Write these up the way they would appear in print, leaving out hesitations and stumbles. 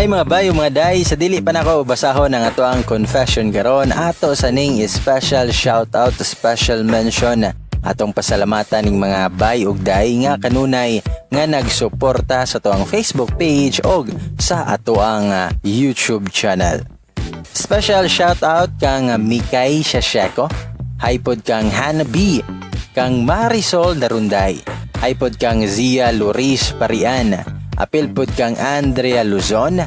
Hi mga bayo, mga day, sa dili pa nako basahon ang ato ang confession karon, ato sa ning special shout out, special mention, atong pasalamatan ning mga bay ug day nga kanunay nga nagsuporta sa ato ang Facebook page og sa ato ang YouTube channel. Special shout out kang Mikay Shasheko, hi pod kang Hannah B, kang Marisol Darunday, hi pod kang Zia Loris Parian, apil pod kang Andrea Luzon,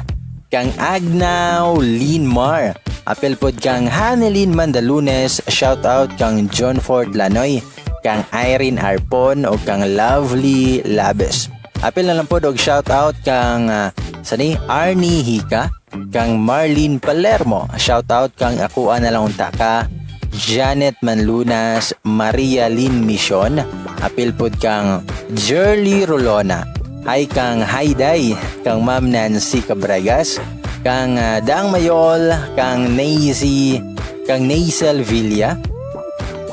kang Agnaw Linmar, apil pod kang Hanelin Mandalunes, shout out kang John Ford Lanoy, kang Irene Arpon o kang Lovely Labes. Apil na lang pod og shout out kang sani Arnie Hika, kang Marlene Palermo, shout out kang akuan na lang unta ka, Janet Manlunas, Maria Lynn Mission, apil pod kang Jerly Rolona, hi kang Hayday, kang Ma'am Nancy Cabregas, kang Daang Mayol, kang Naisy, kang Naisel Villa,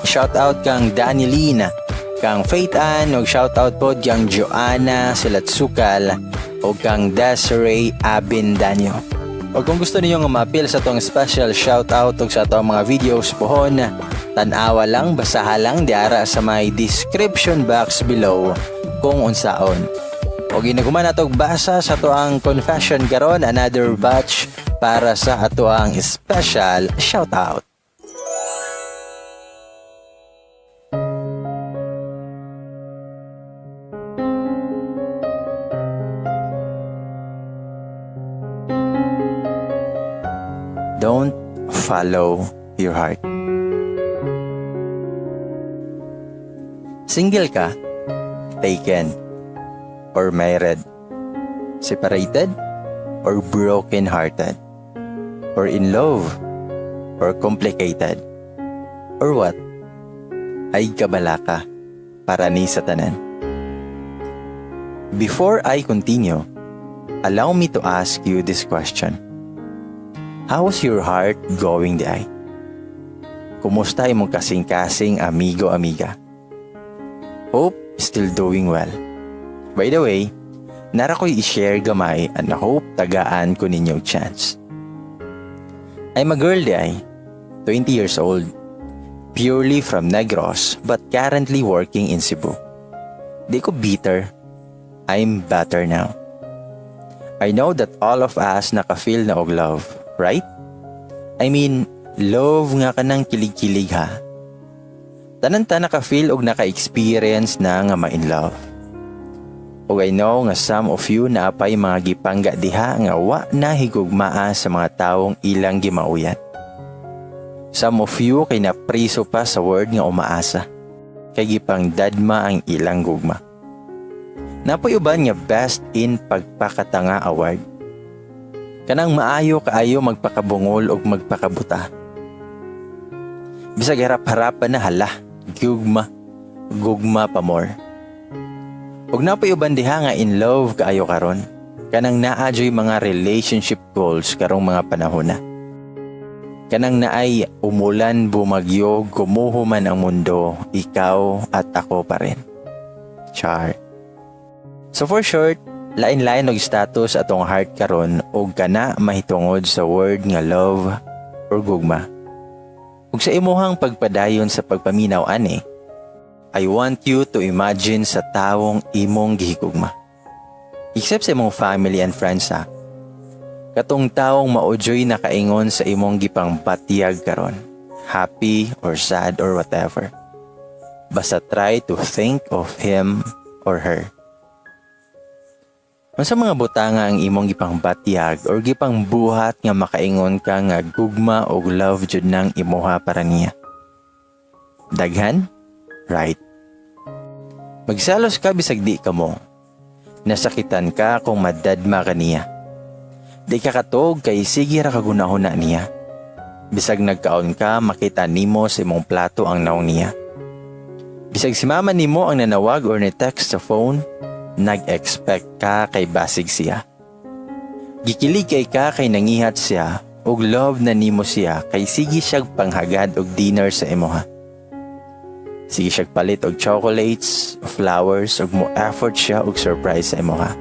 shout out kang Danilina, kang Faith Ann, ug shout out pod kang Joanna Silatsukal, ug kang Desiree Abindanyo. O kung gusto niyo nga maapil sa atong special shout out ug sa atong mga videos pohon, tan-awa lang, basaha lang diara sa may description box below kung unsaon. O ginaguman natog basa sa ato ang confession karon, another batch para sa ato ang special shout out. Don't follow your heart. Single ka, taken, or married, separated, or broken-hearted, or in love, or complicated, or what? Ay kabala ka para ni sa tanan. Before I continue, allow me to ask you this question. How's your heart going di ay? Kumusta imong kasing-kasing amigo-amiga? Hope still doing well. By the way, nara ko'y i-share gamay and hope tagaan ko ninyo chance. I'm a girl di ay, 20 years old, purely from Negros but currently working in Cebu. Di ko bitter, I'm better now. I know that all of us naka-feel na og love, right? I mean, love nga kanang kilig-kilig ha. Tanan ta naka-feel og naka-experience na nga ma-in love. Og I know nga some of you naapay mga gipangga diha nga wa na higugmaa sa mga tawong ilang gimauyan. Some of you kay napriso pa sa word nga umaasa, kay gipangdadma ang ilang gugma. Napoy uban nga best in pagpakatanga award. Kanang maayo kaayo magpakabungol og magpakabuta. Bisag harap-harapan na hala, gugma, gugma pa more. Ug napoy uban diha nga in love kaayo karon. Kanang naa joy mga relationship goals karong mga panahon na. Kanang naay umulan, bumagyo, gumuho man ang mundo, ikaw at ako pa rin. Char. So for short, lain-lain og status atong heart karon og kana mahitungod sa word nga love or gugma. Ug sa imuhang pagpadayon sa pagpaminaw ani, I want you to imagine sa tawong imong gihigugma. Except sa imong family and friends ha. Katong tawong maudjoy nakaingon sa imong gipangbatyag karon, happy or sad or whatever. Basta try to think of him or her. Unsa mga butanga ang imong gipangbatyag or gipangbuhat nga makaingon ka nga gugma og love jud nang imuha para niya? Daghan? Right. Magsalos ka bisag di ka mo. Nasakitan ka kung madadma ka niya. Di ka katog kay sige ra kagunahuna niya. Bisag nagkaon ka, makita nimo sa imong plato ang naong niya. Bisag si mama nimo ang nanawag or ni-text sa phone, nag-expect ka kay basig siya. Gikilig kay ka kay nangihat siya ug love na nimo siya kay sige siyag panghagad og dinner sa imuha. Sige siyag palit og chocolates, flowers ug mo effort siya og surprise sa imuha.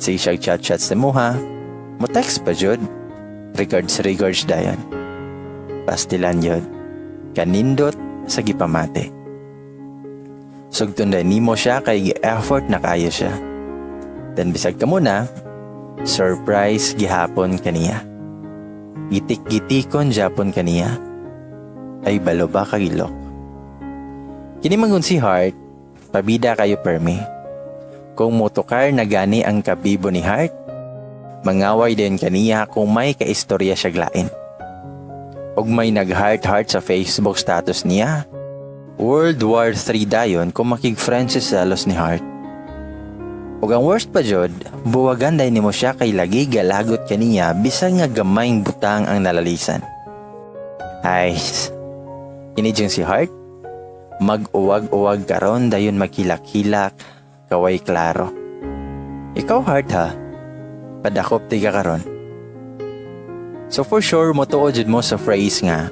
Sige siyag chat-chat sa imuha. Mo text pa jud. Regards, regards dayon. Pastilan yun. Kanindot sa gipamati. Sugton nimo siya kay effort na kayo siya. Then bisag ka muna, surprise gihapon kaniya. Gitik-gitikon japon kaniya. Ay, balo ba kagilok. Kini mangun si Heart, pabida kayo permi. Kung motokar na gani ang kabibo ni Heart, mangaway din kaniya kung may kaistorya siya glain. Og may nag-heart-heart sa Facebook status niya, World War III dayon kung makig-friend si selos ni Heart. Ug ang worst pa jud, buwagan day nimo siya kay lagi galagot kaniya bisan nga gamayng butang ang nalalisan. Ay, kini si Heart, mag-uwag-uwag karon, dayon maghilak-hilak, kaway klaro. Ikaw, Heart, ha, padakop ti ka karon. So for sure, motuo jud mo sa phrase nga,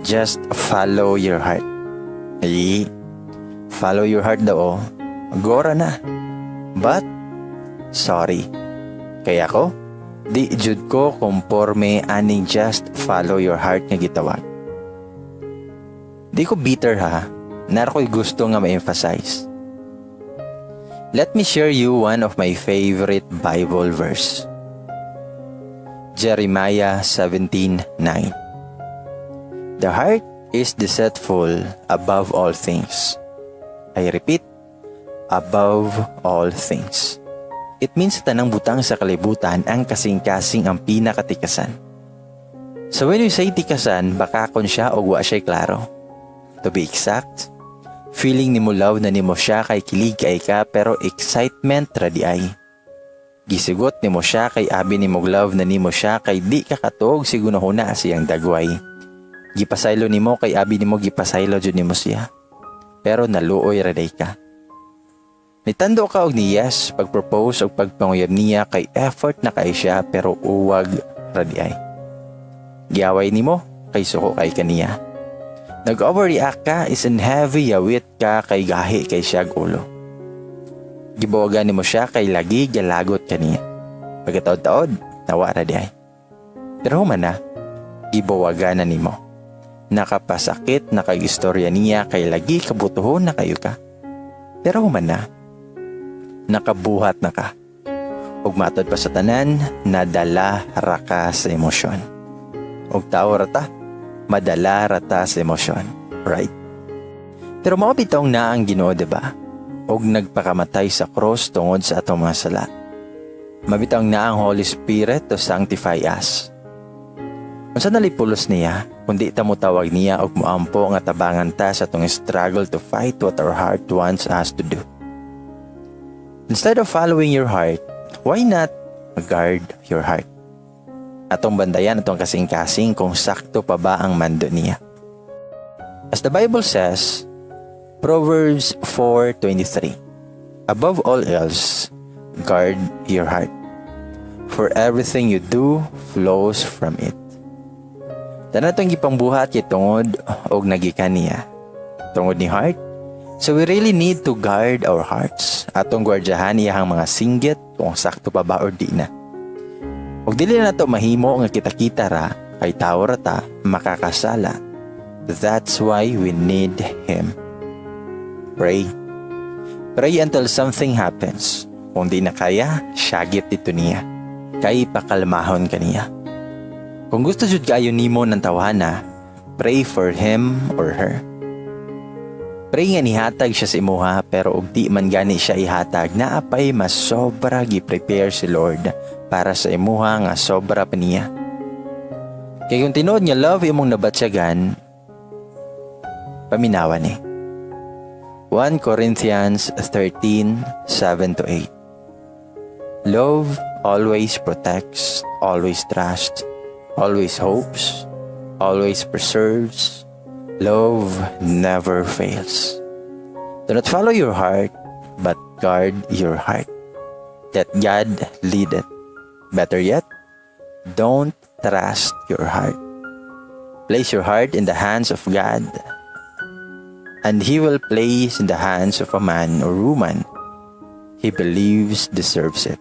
"Just follow your heart." Ay, follow your heart daw, oh. Gora na. But, sorry. Kaya ko, di jud ko komporme aning "just follow your heart" nga gitawag. Di ko bitter ha, naa ra ko'y gusto nga ma-emphasize. Let me share you one of my favorite Bible verse. Jeremiah 17:9. "The heart is deceitful above all things." I repeat, above all things. It means sa tanang butang sa kalibutan, ang kasing-kasing ang pinakatikasan. So when you say tikasan, bakakon siya o wa siya klaro. To be exact, feeling nimo love na nimo siya kay kilig kay ka, pero excitement ra di ay. Gisugot nimo siya kay abi nimo love na nimo siya kay di ka katuog sig hunahuna siyang dagway. Gipasaylo nimo kay abi nimo gipasaylo jud nimo siya. Pero naluoy ra day ka. Nitando ka og ni yes pag-propose og pagpanguyab niya kay effort na kay siya, pero uwag ra di ay. Giaway nimo kay suko kay kaniya. Nag-overreact ka is in heavy yawit ka kay gahi kay siya ulo. Gibuwagan nimo siya kay lagi galagot kaniya. Pagkataod-taod, nawa ra di ay. Pero human na, gibuwagan na nimo. Nakapasakit na kag istorya niya kay lagi kabutuhon na kayo ka. Pero human na, nakabuhat na ka. Ug matod pa sa tanan, nadala ra ka sa emosyon. Ug tao ra ta, madala ra ta sa emosyon, right? Pero mao bitong naa ang Ginoo, diba? Og nagpakamatay sa cross tungod sa atong mga sala. Mabitang naa ang Holy Spirit to sanctify us. Unsa nalipulos niya, kundi ta mo tawag niya og moampo nga tabangan ta sa atong struggle to fight what our heart wants us to do? Instead of following your heart, why not guard your heart? Atong bandayan atong kasing-kasing kung sakto pa ba ang mando niya. As the Bible says, Proverbs 4:23, "Above all else, guard your heart, for everything you do flows from it." Tanan atong gipangbuhat kay tungod og nagikan niya. Tungod ni heart. So we really need to guard our hearts. Atong gwardyahan iyahang mga singgit kung sakto pa ba or di na. Ug dili na nato mahimo nga kita-kita ra kay tawo ra ta, makakasala. That's why we need Him. Pray. Pray until something happens. Kung di na kaya, syagit dito niya. Kay pakalmahon kaniya. Kung gusto jud kayo nimo ng tawhana, pray for him or her. Pray nga nihatag siya sa imuha, pero og di man gani siya ihatag, naa pay mas sobra gi-prepare si Lord para sa imuha nga sobra pa niya. Kay kung tinuod nga love imong nabatsyagan, paminawan ni. 1 Corinthians 13:7-8. "Love always protects, always trusts, always hopes, always preserves. Love never fails." Do not follow your heart, but guard your heart. Let God lead it. Better yet, don't trust your heart. Place your heart in the hands of God, and He will place in the hands of a man or woman He believes deserves it.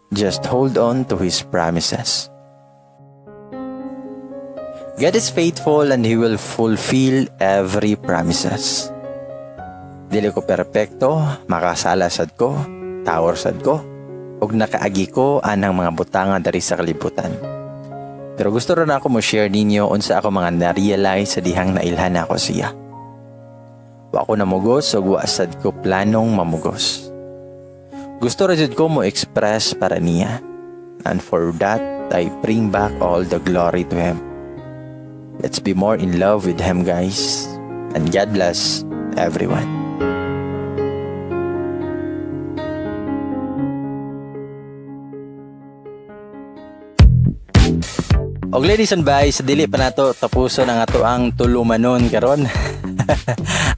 Just hold on to His promises. God is faithful and He will fulfill every promises. Dili ko perpekto, makasala sad ko, tawor sad ko, ug nakaagi ko anang mga butanga dari sa kalibutan. Pero gusto ra nako mo share ninyo unsa ako mga na-realize sa dihang nailhan nako siya. Wa ko namugos ug wa sad ko planong mamugos. Gusto ra jud ko mo express para niya. And for that, I bring back all the glory to Him. Let's be more in love with Him, guys. And God bless everyone. Og ladies and boys, dili pa nato tapuson ang ato ang tulumanon karon.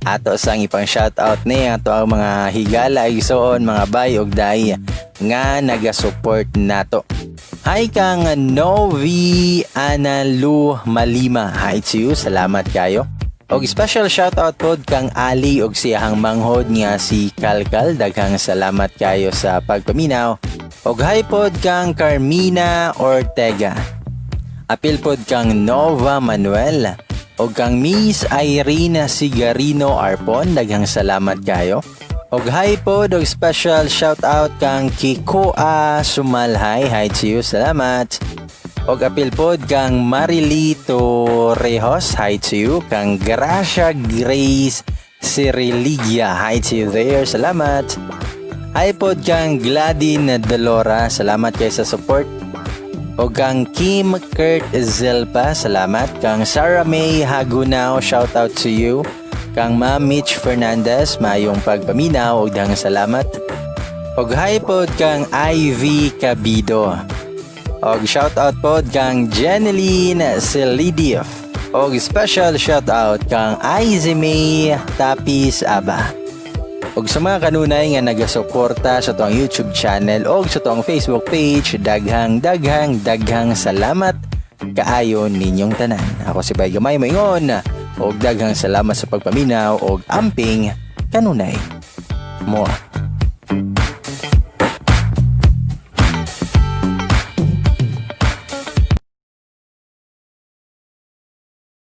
Ato sang ipang shoutout ni ato ang mga higala igsoon, mga bay og day nga naga-support nato. Hi kang Novi Analu Malima. Hi to you, salamat kayo. Og special shoutout pod kang Ali og siyahang manghod nga si Kalkal. Daghang salamat kayo sa pagpaminaw. Og hi pod kang Carmina Ortega. Apil pod kang Nova Manuel og kang Miss Irene Sigarino Arpon, daghang salamat kayo. Og hi pod og special shout out kang Kikoa Sumalhay, hi to you, salamat. Og apil pod kang Marily Torrejos, hi to you. Kang Gracia Grace Siriligia, hi to you there, salamat. Hi pod kang Gladyn Dolora, salamat kay sa support. O kang Kim Kurt Zelpa, salamat. Kang Sarah May Hagunao, shout out to you. Kang Ma'am Mitch Fernandez, mayong pagpaminaw og daghang salamat. Og hi pod kang Ivy Cabido. Og shout out pod kang Jeneline Celidiof. Og special shout out kang Aizy May Tapis Aba. Og sa mga kanunay nga nagasuporta sa tuang YouTube channel og sa tuang Facebook page, daghang daghang daghang salamat kaayo ninyong tanan. Ako si Bay Gamay moingon og daghang salamat sa pagpaminaw og amping kanunay. More.